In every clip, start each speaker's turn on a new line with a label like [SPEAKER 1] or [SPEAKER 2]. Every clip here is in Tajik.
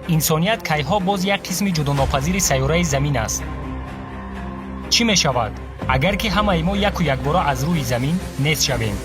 [SPEAKER 1] Инсоният кайҳо боз як қисми ҷудонопазири сайёраи Замин аст. Чӣ мешавад, агар ки ҳамаи мо яку якбора аз рӯи Замин нест шавем?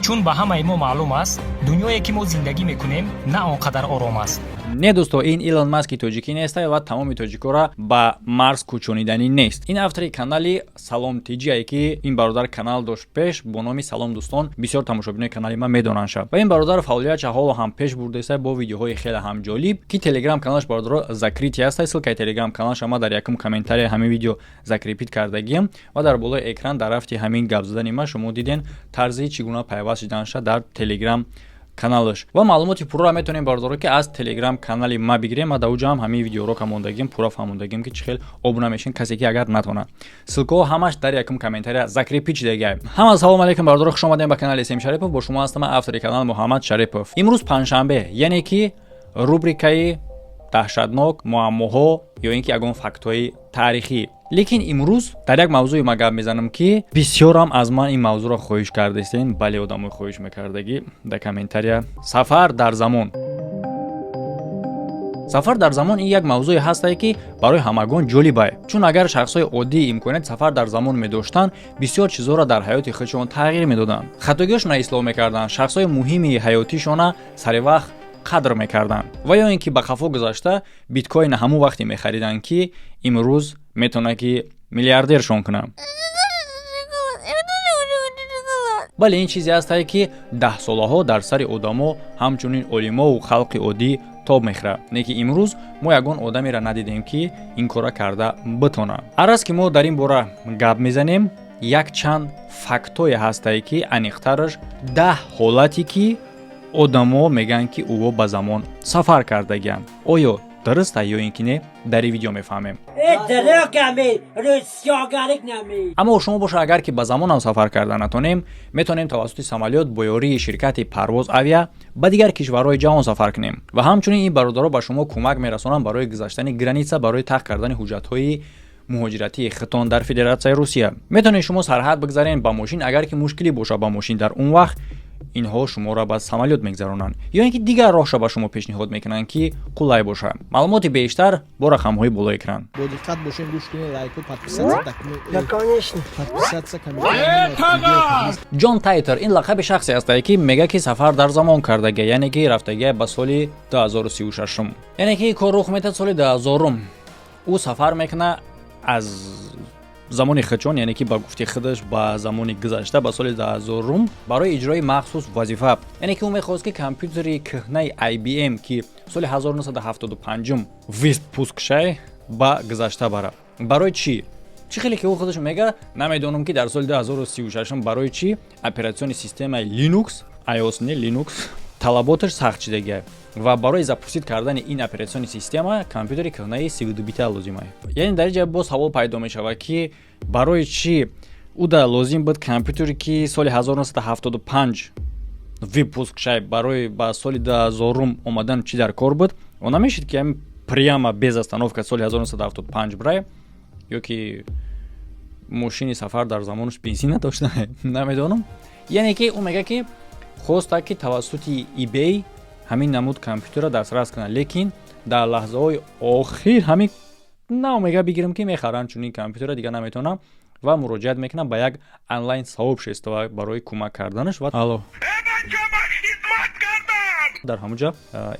[SPEAKER 1] Чун ба ҳамаи мо маълум аст, дунёе ки мо зиндагӣ мекунем, на он қадар ором аст.
[SPEAKER 2] Не, дӯсто, ин Илон Маски тоҷикӣ неста ва тамоми тоҷикоро ба Марс кӯчониданӣ нест. Ин автори канали Салом Тиҷие, ки ин бародар канал дошт пеш бо номи Салом дӯстон, бисёр тамошобинои канали ман медонанд шаб. Ва ин бародар фаъолиятша ҳоло ҳам пеш бурдааста бо видеоҳои хеле ҳам ҷолиб, ки телеграм каналаш, бародаро, закрытый аста. Ссылкаи телеграм каналаша ма дар якум комментария ҳамин видео закрепить кардагиам ва дар болои экран дар рафти ҳамин гап задани ма шумо диден тарзи чӣ гуна пайваст шуданша дар телеграм каналаш. Ва маълумоти пурра метавонем, бародаро, ки аз телеграм канали ма бигирем. Ма дар уҷа ҳам ҳамин видеоурока мондагим, пурра фаҳмондагим, ки чӣ хел обуна мешин, касе ки агар натонад. Ссылкаҳо ҳамаш дар якум комментария закрепить шудагиай. Ҳама салом алейкум, бародаро, хуш омадем ба канали Сем Шарипов. Бо шумо ҳастам, автори канал Муҳаммад Шарипов. Имрӯз панҷшанбе, яъне ки рубрикаи даҳшатнок, муаммоҳо ё ин ки ягон фактҳои таърихӣ. Лекин имрӯз дар як мавзӯе ма гап мезанам, ки бисёрам аз ман ин мавзӯъро хоҳиш кардастен. Бале, одамои хоҳиш мекардагӣ дар комментария: сафар дар замон. Сафар дар замон ин як мавзӯе ҳастае, ки барои ҳамагон ҷолибае, чун агар шахсҳои оддӣ имконияти сафар дар замон медоштанд, бисёр чизҳоро дар ҳаёти худшон тағйир медоданд, хатогиҳошона ислоҳ мекарданд, шахсҳои муҳими ҳаётишона сари вақт қадр мекарданд ва ё ин ки ба қафо гузашта биткоина ҳамон вақте мехариданд, ки имрӯз метавонад ки миллиардершон кунад. Бале, ин чизе ҳастае, ки даҳсолаҳо дар сари одамо, ҳамчунин олимову халқи оддӣ тоб мехӯрад. Не ки имрӯз мо ягон одамеро надидем, ки ин кора карда битонад. Араз ки мо дар ин бора гап мезанем, якчанд фактое ҳастае, ки аниқтараш 10 ҳолате, ки одамо мегӯянд, ки ӯо ба замон сафар кардагианд. Оё дуруст ё ин ки не, дар ин видео мефаҳмем. Аммо шумо боша, агар ки ба замонам сафар карда натонем, метавонем тавассути самолёт бо ёрии ширкати Парвоз Авиа ба дигар кишварҳои ҷаҳон сафар кунем. Ва ҳамчунин ин бародаро ба шумо кӯмак мерасонанд барои гузаштани граница, барои тақ кардани ҳуҷҷатҳои муҳоҷиратии хитон дар Федератсияи Русия. Метавонед шумо сарҳад бигзарен ба мошин, агар ки мушкилӣ боша ба мошин, дар он вақт инҳо шуморо ба самолёт мегзаронанд ё ин ки дигар роҳша ба шумо пешниҳод мекунанд, ки қулай бошад. Маълумоти бештар бо рақамҳои болои экран.
[SPEAKER 3] Бо диққат бошем, гӯш кунед, лайку, подписаться подписаться.
[SPEAKER 2] Ҷон Тайтер ин лақаби шахсе ҳастае, ки мега, ки сафар дар замон кардага, яъне ки рафтагия ба соли 2036, яъне ки кор рух метад соли 2000. Ӯ сафар мекунад аз замони худшон, яъне ки ба гуфти худаш ба замони гузашта, ба соли 2000, барои иҷрои махсус вазифа. Яъне ки ӯ мехост, ки компютери кӯҳнаи IBM, ки соли 1975 выпуск шай, ба гузашта барад. Барои чӣ? Чӣ хеле ки ӯ худаш мега, намедонам, ки дар соли 2036 барои чӣ операционный системаи Linux, iOS не, Linux, талаботаш сахт шидагия ва барои запустить кардани ин операционный система компютери кӯҳнаи 32 бита лозима. Яъне дар инҷа боз савол пайдо мешавад, ки барои чӣ уда лозим буд компютере, ки соли 1975 выпуск шай, барои ба соли 2000 омадан чӣ дар кор буд? Он намешид, ки ҳамин прямо без остановка соли 1975 бирай? Ё ки мошини сафар дар замонаш бензин надошта, намедонам. Яъне ки ӯ мега, ки хоста, ки тавассути eBay ҳамин намуд компютерро дастрас кунад, лекин дар лаҳзаҳои охир ҳамин нав мега, бигирам, ки мехарам, чунин компютерро дигар наметавонам, ва муроҷиат мекунам ба як онлайн сообщество барои кӯмак карданаш. Ва алло, дар ҳамуҷа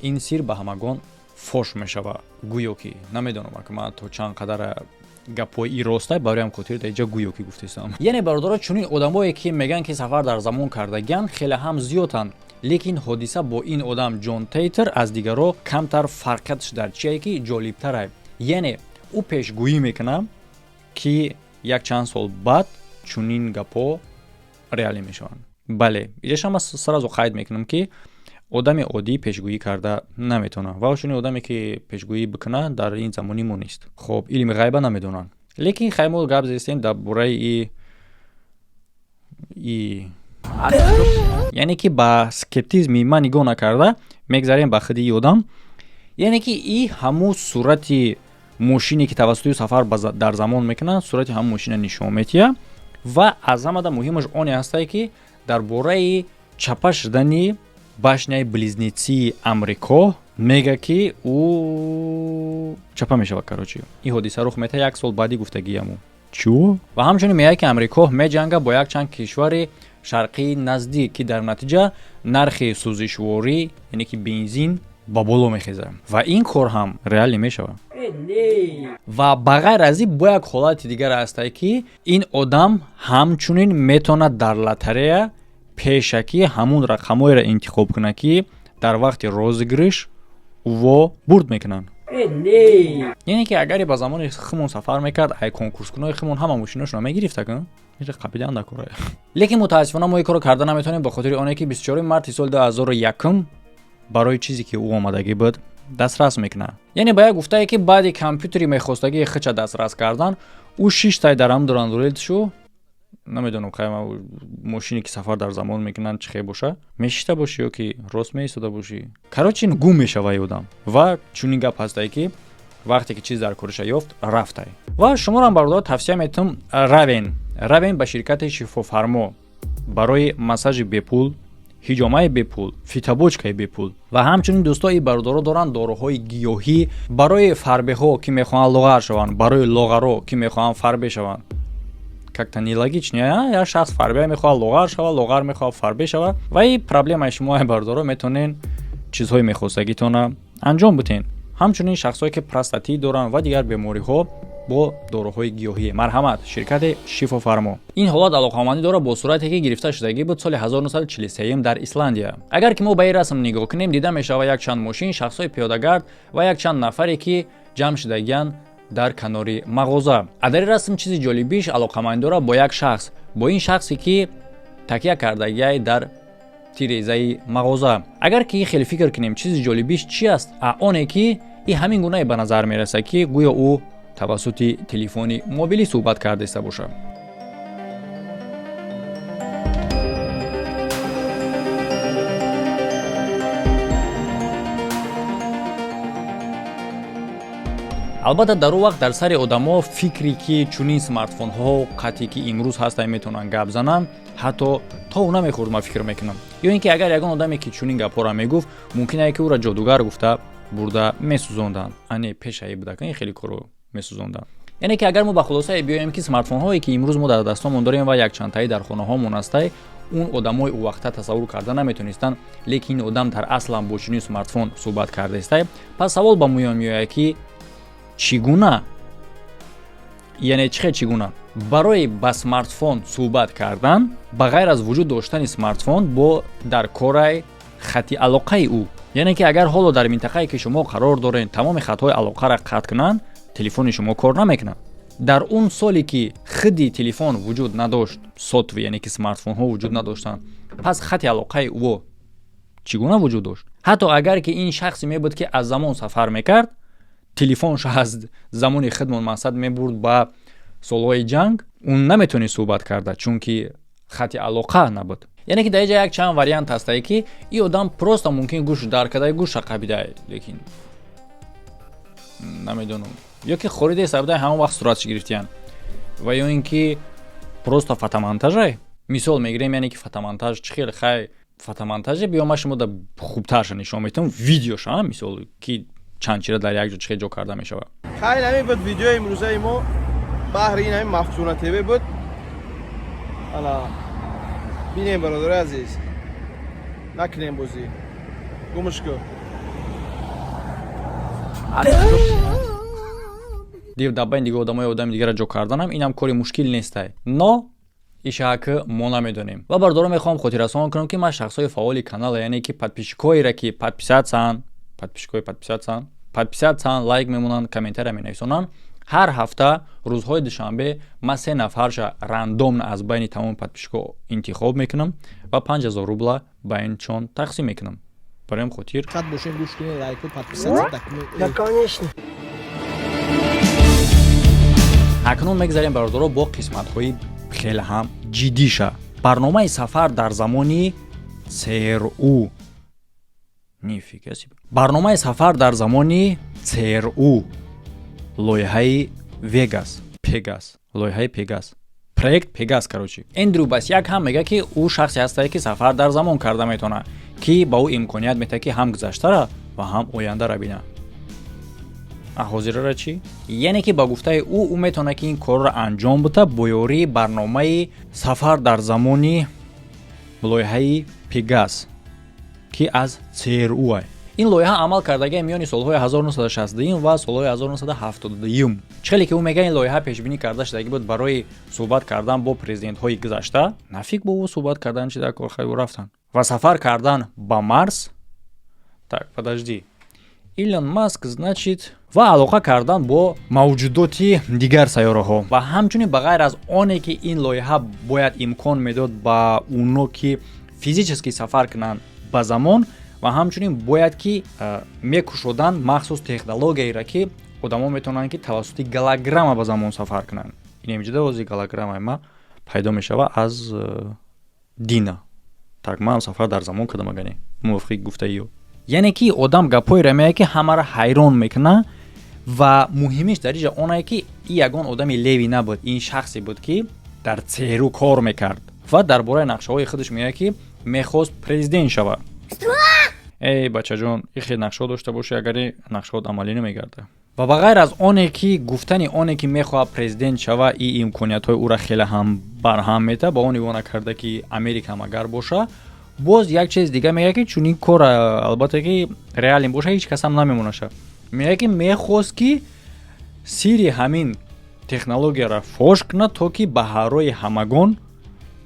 [SPEAKER 2] ин сир ба ҳамагон фош мешавад гӯё ки. Намедонам, ман то чанд қадар гапҳои и ростай, барои ҳам хотир дар инҷа гӯё ки гуфтестам. Яъне, бародаро, чунин одамое, ки мегӯянд, ки сафар дар замон кардагианд, хеле ҳам зиёданд. Лекин ҳодиса бо ин одам Ҷон Тейтер аз дигарро камтар фарқиятш дар чие, ки ҷолибтарай? Яъне ӯ пешгӯӣ мекунад, ки як чанд сол баъд чунин гапҳо реалӣ мешаванд. Бале, иҷаша ман сразу қайд мекунам, ки одами оддӣ пешгӯӣ карда наметавонад ва чунин одаме, ки пешгӯӣ бикунад, дар ин замони мо нест. Хоб, илми ғайба намедонанд, лекин хай, мо гап зестем дар бораи и, яъне ки ба скептизми ман нигоҳ накарда мегзарем ба худи и одам. Яъне ки и ҳамун сурати мошине, ки тавассути сафар дар замон мекунад, сурати ҳамун мошина нишон метиҳад. Ва аз ҳамада муҳимаш оне ҳастае, ки дар бораи чапа шудани Башняи близнеции Амрико мега, ки ӯ чапа мешавад. Короче, ин ҳодиса рух метаҳад як сол баъди гуфтагияму чӯ. Ва ҳамчунин мегӯяд, ки Амрико меҷанга бо якчанд кишвари шарқии наздик, ки дар натиҷа нархи сӯзишворӣ, яъне ки бензин, ба боло мехезад ва ин кор ҳам реалӣ мешавад. Ва ба ғайр аз ин, бо як ҳолати дигар ҳастае, ки ин одам ҳамчунин метавонад дар лотерея пешакӣ ҳамун рақамҳоеро интихоб кунад, ки дар вақти розыгрыш ӯво бурд мекунанд. Яъне ки агаре ба замони химон сафар мекард, ай конкурскунои химон ҳама мошиношона мегирифта, қапидан дакора. Лекин мутаассифона мо ин корро карда наметавонем, ба хотири оне ки 24 марти соли 2001 барои чизе ки ӯ омадагӣ буд, дастрас мекунад. Яъне ба як гуфтае, ки баъди компютери мехостагии хича дастрас кардан, ӯ шиштай дар ҳам дурандурелтшу, намедонам, хай, мошине ки сафар дар замон мекунанд, чӣ хел боша, мешишта бошӣ ё ки рост меистода бошӣ, короче, гум мешава одам. Ва чунин гап ҳастае, ки вақте ки чиз дар кориша ёфт, рафтай. Ва шуморам, бародаро, тавсия метавам: равен, равен ба ширкати Шифофармо барои массажи бепул, ҳиҷомаи бепул, фитобочкаи бепул. Ва ҳамчунин, дӯсто, и бародаро доранд доруҳои гиёҳӣ барои фарбеҳо, ки мехоҳанд лоғар шаванд, барои лоғаро, ки мехоҳанд фарбе шаванд. Как-то нелогично: як шахс фарбе мехоҳад лоғар шавад, лоғар мехоҳад фарбе шавад. Ва и проблемаи шумо, ай бародаро, метавонен чизҳои мехостагитона анҷом битен. Ҳамчунин шахсое ки простатит доранд ва дигар бемориҳо, бо доруҳои гиёҳӣ, марҳамат, ширкати Шифофармо. Ин ҳолат алоқамандӣ дорад бо сурате, ки гирифта шудагӣ буд соли 1943 дар Исландия. Агар ки мо ба ин расм нигоҳ кунем, дида мешавад якчанд мошин, шахсҳои пиёдагард ва якчанд нафаре, ки ҷамъ шудагиянд дар канори мағоза. А дар ин расм чизи ҷолибиш алоқамандӣ дорад бо як шахс, бо ин шахсе, ки такя кардагиай дар тирезаи мағоза. Агар ки хеле фикр кунем, чизи ҷолибиш чи аст? А оне ки и ҳамин гунае ба назар мерасад, ки гӯё ӯ тавассути телефони мобилӣ суҳбат кардаиста бошад. Албатта, дар он вақт дар сари одамо фикре, ки чунин смартфонҳо қатъе, ки имрӯз ҳастанд, метавонанд гап зананд, ҳатто то ӯ намехӯрд, ман фикр мекунам. Ё ин ки агар ягон одаме, ки чунин гапҳоро мегуфт, мумкин ае, ки ӯро ҷодугар гуфта бурда месӯзонданд. Ане пешаи буда ин хеле корро месӯзонданд. Яъне ки агар мо ба хулосае биёем, ки смартфонҳое, ки имрӯз мо дар дастомон дорем ва якчандтаи дар хонаҳомон ҳастай, он одамои ӯ вақта тасаввур карда наметонистанд. Лекин ин одам дар аслам бо чунин смартфон суҳбат кардаистай. Пас савол ба миён меояд, ки чӣ гуна, яъне чӣ хел, чӣ гуна барои ба смартфон суҳбат кардан, ба ғайр аз вуҷуд доштани смартфон, бо дар корай хати алоқаи ӯ? Яъне ки агар ҳоло дар минтақае, ки шумо қарор доред, тамоми хатҳои алоқаро қатъ кунанд, телефони шумо кор намекунад. Дар он соле, ки хиди телефон вуҷуд надошт, сотовый, яъне ки смартфонҳо вуҷуд надоштанд, пас хати алоқаи ӯ чӣ гуна вуҷуд дошт? Ҳатто агар ки ин шахсе мебуд, ки аз замон сафар мекард, телефонш аз замони хидмон, мақсад, мебурд ба солҳои ҷанг, ӯ наметавонист суҳбат карда, чунки хати алоқа набуд. Яъне ки дар инҷа як чанд вариант ҳастае, ки ин одам просто мумкин гӯш дар карда, гӯша қабида, лекин намедонам, ё ки хориде сабда ҳамон вақт суратш гирифтиян, ва ё ин ки просто фотомонтажай. Мисол мегирем, яъне ки фотомонтаж чӣ хел? Хай, фотомонтаже биё, ма шумо да хубтарша нишон метавам видеоша, мисол, ки чанд чира дар як ҷо чӣ хел ҷо карда мешавад.
[SPEAKER 4] Хайр, ҳамин буд видеои имрӯзаи мо, баҳри ин ҳамин Мафтуна ТВ буд. Ана бинем, бародари азиз, накунем бозӣ, гумш ку.
[SPEAKER 2] Див дар байни дига одамои одами дигара ҷо карданам, инам кори мушкил нестай, но ишаак мо намедонем. Ва бардоро, мехоҳам хотиррасон кунам, ки ман шахсҳои фаъоли канала, яъне ки подписчикҳоеро, ки подписатьсянд, подписчикҳои подписатьсянд, подписатьсянд, лайк мемонанд, комментария менависонанд, ҳар ҳафта рӯзҳои душанбе ман се нафарша рандомно аз байни тамоми подписчикҳо интихоб мекунам ва 5000 рубла байнчон тақсим мекунам. Барои ҳам хотир
[SPEAKER 3] Қат бошем, гӯш кунед, лайку, подписаться дакунед.
[SPEAKER 5] Да, конечно.
[SPEAKER 2] Акнун мегзарем, бародаро, бо қисматҳои хеле ҳам ҷиддиша. Барномаи сафар дар замони ЦРУ. Нифига себе. Барномаи сафар дар замони ЦРУ, лоиҳаи Вегас, Пегас, лоиҳаи Пегас, проект Пегас. Короче, Эндрю Басяк ҳам мегӯяд, ки ӯ шахсе ҳастае, ки сафар дар замон карда метавонад. Ки ба ӯ имконият метаҳад, ки ҳам гузаштара ва ҳам ояндара бина. А ҳозирара чӣ? Яъне ки ба гуфтаи ӯ, ӯ метавонад, ки ин корро анҷом бита бо ёрии барномаи сафар дар замони лоиҳаи Пегас, ки аз ЦРУ ай. Ин лоиҳа амал кардагиа миёни солҳои 1961 ва солҳои 1972. Чӣ хеле ки ӯ мега, ин лоиҳа пешбинӣ карда шудагӣ буд барои суҳбат кардан бо президентҳои гузашта. Нафиг бо ӯ суҳбат кардан, чи дар кор хайру рафтан ва сафар кардан ба Марс. Так, подожди, Илон Маск, значит, ва алоқа кардан бо мавҷудоти дигар сайёраҳо. Ва ҳамчунин, ба ғайр аз оне ки ин лоиҳа бояд имкон медод ба уно, ки физически сафар кунанд ба замон, ва ҳамчунин бояд ки мекушоданд махсус технологияеро, ки одамо метавонанд, ки тавассути голограмма ба замон сафар кунанд. Инемиҷода ози голограммаи ма пайдо мешава аз дина. Так, ман сафар дар замон кардам, агане мувофиқи гуфтаи ё. Яъне ки одам гапҳоеро меяд, ки ҳамаро ҳайрон мекунад. Ва муҳимиш дар иҷа онае, ки и ягон одами левый набуд, ин шахсе буд, ки дар ЦРУ кор мекард ва дар бораи нақшаҳои худаш мегӯяд, ки мехост президент шавад. Эй бачаҷон, ихе нақшаҳо дошта бошӣ, агари нақшаҳот амалӣ намегардад. Ва ба ғайр аз оне ки гуфтани оне ки мехоҳад президент шава, и имкониятҳои ӯра хеле ҳам барҳам метавад, ба он нигоҳ накарда, ки Америкаам агар боша. Боз як чиз дига мегӯяд, ки чунин кор, албатта, ки реально боша, ҳеҷ касам намемонаша. Мегӯяд, ки мехост, ки сирри ҳамин технологияро фош кунад, то ки ба ҳаррои ҳамагон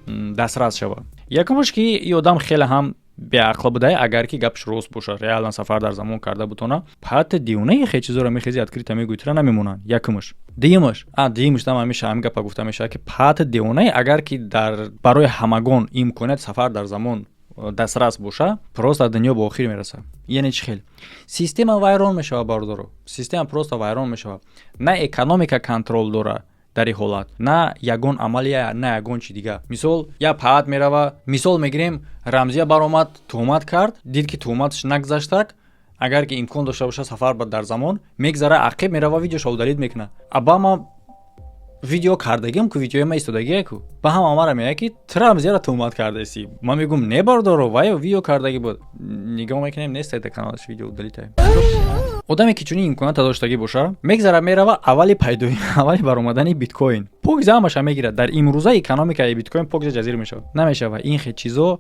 [SPEAKER 2] дастрас шавад. Якумаш, ки и одам хеле ҳам беақл буда. Агар ки гапш рост боша, реально сафар дар замон карда бутона, пат дивонаи, хе чизоро мехези, открыто мегӯи, тура намемонанд. Якумаш. Дуюмаш, а дуюмаш там ҳамеша ҳамин гапа гуфта мешавад, ки пат дивонаи, агар ки дар барои ҳамагон имконияти сафар дар замон дастрас боша, просто дунё ба охир мерасад. Яъне чӣ хел? Система вайрон мешавад, бародаро, система просто вайрон мешавад. На экономика контроль дора дар ин ҳолат, на ягон амалия, на ягон чи дига. Мисол, як паат мерава, мисол мегирем, Рамзия баромад, туҳмат кард, дид, ки туҳматаш нагузаштак. Агар ки имкон дошта бошад сафар дар замон, мегзара, ақиб мерава, видеошо удалить мекунад. Абама видео кардагим ку, видеои ма истодагие ку, ба ҳама мара меяд, ки ту Рамзияро туҳмат кардаси. Ман мегӯм: не, бардоро, вай видео кардагӣ буд. Нигоҳ мекунем, нест да каналаш, видео удалить ай. Одаме ки чунин имконата доштагӣ боша, мегзара, мерава, аввали пайдои, аввали баромадани биткоин покза ҳамаша мегирад. Дар имрӯза экономикаи биткоин покза ҷазир мешавад. Намешава, ин хел чизо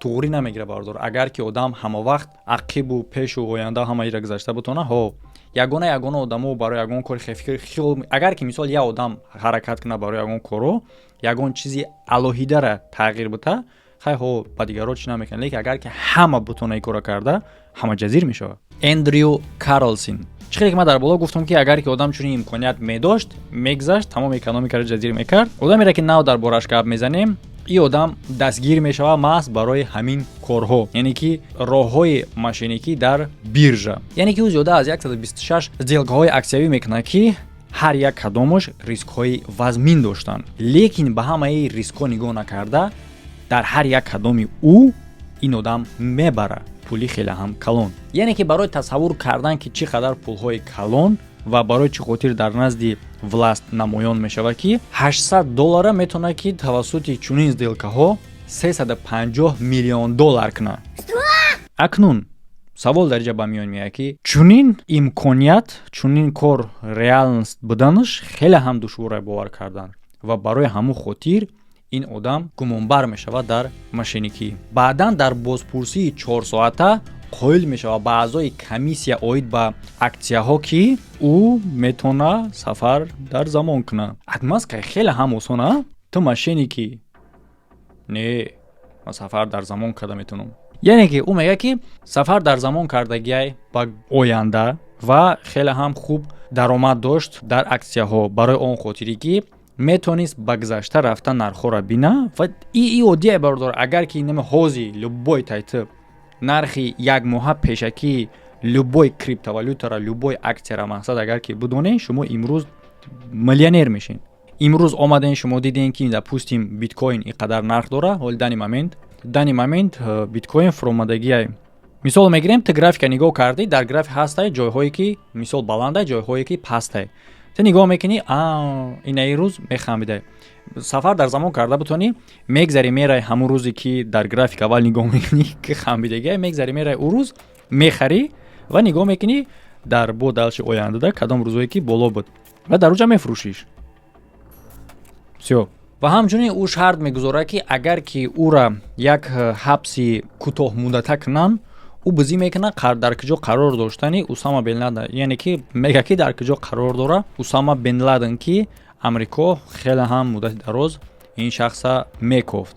[SPEAKER 2] туғрӣ намегирад, бардор. Агар ки одам ҳамавақт ақибу пешу оянда ҳамаира гузашта бутона, ҳо, ягона ягона одамо барои ягон кори хел, агар ки мисол як одам ҳаракат кунад барои ягон коро, ягон чизи алоҳидара тағйир бита, хай, ҳо, ба дигарро чӣ намекунад. Лекин агар ки ҳама бутона ин кора карда, ҳама ҷазир мешавад. Эндрю Карлсин, чӣ хеле ки ман дар боло гуфтам, ки агар ки одам чунин имконият медошт, мегзашт, тамоми экономикаро ҷазир мекард. Одамере ки нав дар бораш гап мезанем, ин одам дастгир мешавад маҳз барои ҳамин корҳо, яъне ки роҳҳои мошенникӣ дар биржа. Яъне ки ӯ зиёда аз 126 сделкаҳои аксиявӣ мекунад, ки ҳар як кадомаш рискҳои вазмин доштанд. Лекин ба ҳамаи рискҳо нигоҳ накарда, дар ҳар як кадоми ӯ ин одам мебара пули хеле ҳам калон. Яъне ки барои тасаввур кардан, ки чӣ қадар пулҳои калон ва барои чӣ хотир дар назди власть намоён мешавад, ки 800 доллара метавонад, ки тавассути чунин сделкаҳо 350 миллион доллар кунад. Акнун савол дар инҷа ба миён меояд, ки чунин имконият, чунин кор реальность буданаш хеле ҳам душвора бовар кардан. Ва барои ҳамун хотир ин одам гумонбар мешавад дар мошенникӣ. Баъдан дар бозпурсии 4 соата қоил мешавад ба аъзои комиссия оид ба аксияҳо, ки ӯ метавона сафар дар замон кунад. Отмазка хеле ҳам осон: а ту мошенник ӣ? Не, ман сафар дар замон карда метавонам. Яъне ки ӯ мегӯяд, ки сафар дар замон кардагиай ба оянда ва хеле ҳам хуб даромад дошт дар аксияҳо, барои он хотире ки метавонист ба гузашта рафта, нархҳоро бина. Ва и оддие, бародор, агар ки нами ҳози любой тайти нархи як моҳа пешакии любой криптовалютаро, любой аксияра, мақсад, агар ки бидонед, шумо имрӯз миллионер мешед. Имрӯз омаден, шумо дидем, ки, допустим, биткоин ин қадар нарх дора. Ҳоли данный момент биткоин фуромадагиай. Мисол мегирем, ту графика нигоҳ кардӣ, дар график ҳастай ҷойҳое, ки мисол баландай, ҷойҳое, ки пастай. Ту нигоҳ мекунӣ, а инаи рӯз мехамидай. Сафар дар замон карда бутонӣ, мегзари, мерай ҳамун рӯзе, ки дар график аввал нигоҳ мекунӣ, ки хамбидагия, мегзари, мерай, ӯ рӯз мехарӣ ва нигоҳ мекунӣ дар бо дальше ояндада кадом рӯзое ки боло буд ва дар уҷа мефурӯшиш. Всё. Ва ҳамчунин ӯ шарт мегузорад, ки агар ки ӯра як ҳабси кӯтоҳмуддата кунанд, ӯ бизӣ мекунад дар куҷо қарор доштани Усама бен Ладен, яъне ки мега, ки дар куҷо қарор дора Усама бен Ладен, ки Амрико хеле ҳам муддати дароз ин шахса мекофт,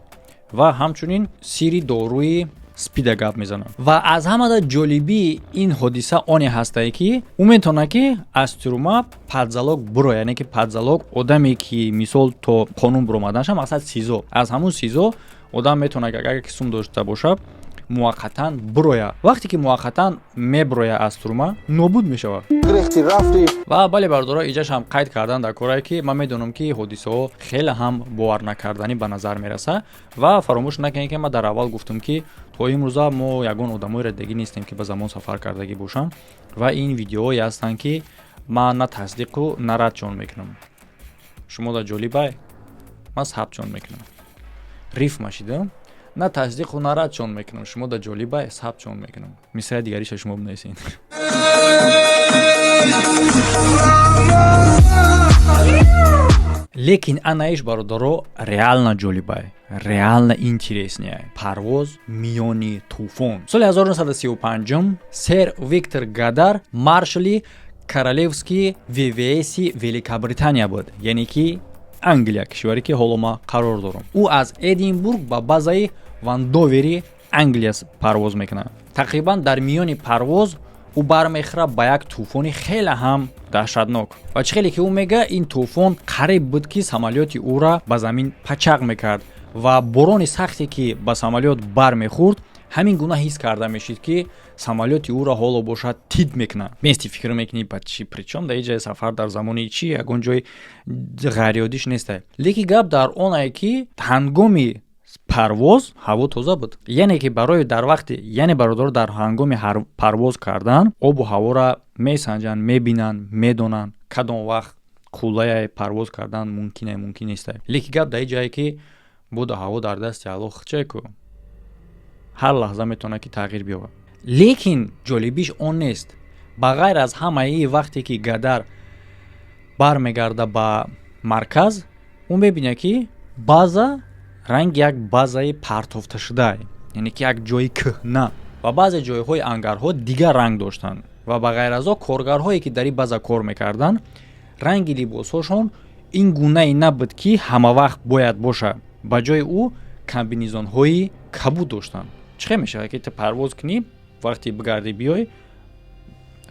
[SPEAKER 2] ва ҳамчунин сири доруи спида гап мезанад. Ва аз ҳамада ҷолибии ин ҳодиса оне ҳастае, ки ӯ метавонад, ки аз тюрьма под залог буро, яъне ки под залог одаме, ки мисол то қонун буромаданша, мақсад СИЗО, аз ҳамун СИЗО одам метавонад, агар ки сум дошта бошад, муваққатан буроя. Вақте ки муваққатан мебуроя аз тюрьма, нобуд мешавад. Ва бале, бардора, иҷашам қайд кардан дар корае, ки ман медонам, ки ҳодисаҳо хеле ҳам боварнакарданӣ ба назар мерасад. Ва фаромӯш накунед, ки ман дар аввал гуфтам, ки то имрӯза мо ягон одамоеро дидагӣ нестем, ки ба замон сафар кардагӣ бошанд, ва ин видеоҳое ҳастанд, ки ман на тасдиқу на радчон мекунам. Шумо да ҷолибай, ман сабтчон мекунам. Рифма шида, на тасдиқу на радчон мекунам, шумо да ҷолибай, сабтчон мекунам. Мисраи дигариша шумо бинависед. Лекин анаиш, бародаро, реально ҷолибай, реально интересный. Парвоз миёни тӯфон. Соли 1935 сэр Виктор Гадар маршали королевский ВВС Великобритания буд, яъне ки Англия, кишваре ки ҳоло ма қарор дорам. Ӯ аз Эдинбург ба базаи Вандовери Англия парвоз мекунад. Тақрибан дар миёни парвоз ӯ бармехӯрад ба як тӯфони хеле ҳам даҳшатнок. Ва чӣ хеле ки ӯ мега, ин тӯфон қариб буд, ки самолёти ӯра ба замин пачақ мекард, ва борони сахте, ки ба самолёт бармехӯрд, ҳамин гуна ҳис карда мешид, ки самолёти ӯро ҳоло бошад тид мекунад. Мести фикр мекунӣ, ба чӣ, причём дар ҷои сафар дар замони чӣ? Ягон ҷои ғайриоддиш нестай. Лекин гап дар он ае, ки ҳангоми парвоз ҳаво тоза буд, яъне ки барои дар вақти, яъне, бародаро, дар ҳангоми парвоз кардан обу ҳаворо месанҷанд, мебинанд, медонанд, кадом вақт қуллая парвоз кардан мумкине, мумкин нестай. Лекин гап дар ин ҷое, ки боду ҳаво дар дасти Аллоҳ че ку, ҳар лаҳза метавонад, ки тағйир биёбад. Лекин ҷолибиш он нест. Ба ғайр аз ҳамаи, вақте ки Гадар бармегарда ба марказ, ӯ мебинад, ки база ранги як базаи партофташудае, яъне ки як ҷои кӯҳна, ва баъзе ҷойҳои ангарҳо дигар ранг доштанд. Ва ба ғайр аз он, коргарҳое, ки дар ин база кор мекарданд, ранги либосҳошон ин гунае набуд, ки ҳамавақт бояд бошад. Ба ҷои ӯ комбинезонҳои кабуд доштанд. Чӣ хел мешавад, ки ту парвоз кунӣ, вақте бигардӣ биёй,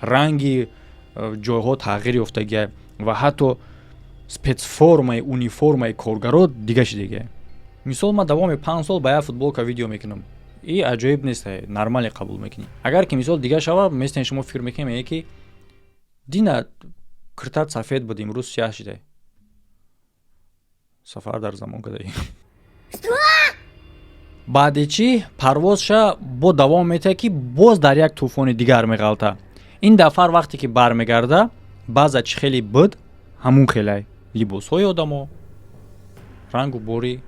[SPEAKER 2] ранги ҷойҳо тағйир ёфтагия ва ҳатто спецформаи, униформаи коргаро дига шидагия? Мисол, ман давоми 5 сол ба як футболка видео мекунам, и аҷоиб нест, нормале қабул мекунӣ. Агар ки мисол дига шава, местен, шумо фикр мекунед, меге, ки дина киртат сафед буд, имрӯз сиёҳ шидай, сафар дар замон кадаи. Баъди чӣ парвозша бо давом метиҳад, ки боз дар як тӯфони дигар меғалта. Ин дафъар вақте ки бармегарда, баъза чӣ хеле буд, ҳамун хелай либосҳои одамо, рангу бори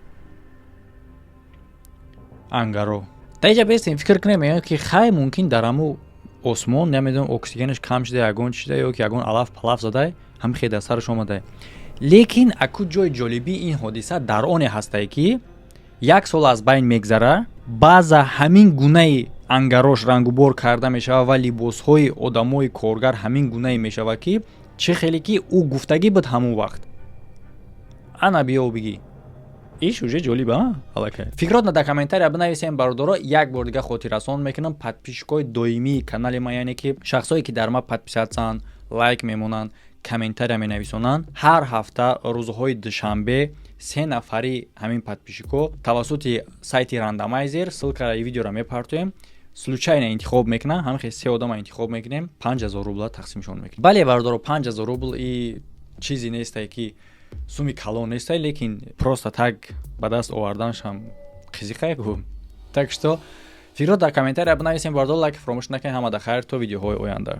[SPEAKER 2] ангаро. Дар иҷа бестем, фикр кунем, мегӯям, ки хай, мумкин дар ҳаму осмон, намедонам, оксигенаш кам шуда, ягон чида, ё ки ягон алаф палаф задай, ҳами хел дар сараш омадай. Лекин аку ҷои ҷолибии ин ҳодиса дар оне ҳастае, ки як сол аз байн мегзара, баъза ҳамин гунаи ангарош рангубор карда мешавад ва либосҳои одамои коргар ҳамин гунае мешавад, ки чӣ хеле ки ӯ гуфтагӣ буд ҳамон вақт. Ана биё бигӣ, иш уже ҷолиб аллакай. Фикротна дар комментария бинависем. Бародаро, як бор дига хотиррасон мекунам: подписчикои доимии канали ман, яъне ки шахсое, ки дар ма подписаться, лайк мемонанд, комментария менависонанд, ҳар ҳафта рӯзҳои душанбе се нафари ҳамин подписчико тавассути сайти рандомайзер, ссылкаи видеоро мепартоем, случайно интихоб мекунам, ҳамин хел се одама интихоб мекунем, 5000 рубла тақсимшон мекунем. Бале, бародаро, 5000 рубл и чизе нестае, ки суми калон нестай, лекин просто так ба даст оварданашам қизиқае ку. Так что фикрро дар комментария бинависем, бардор, лайк фаромӯш накунед. Ҳамада хайр, то видеоҳои оянда.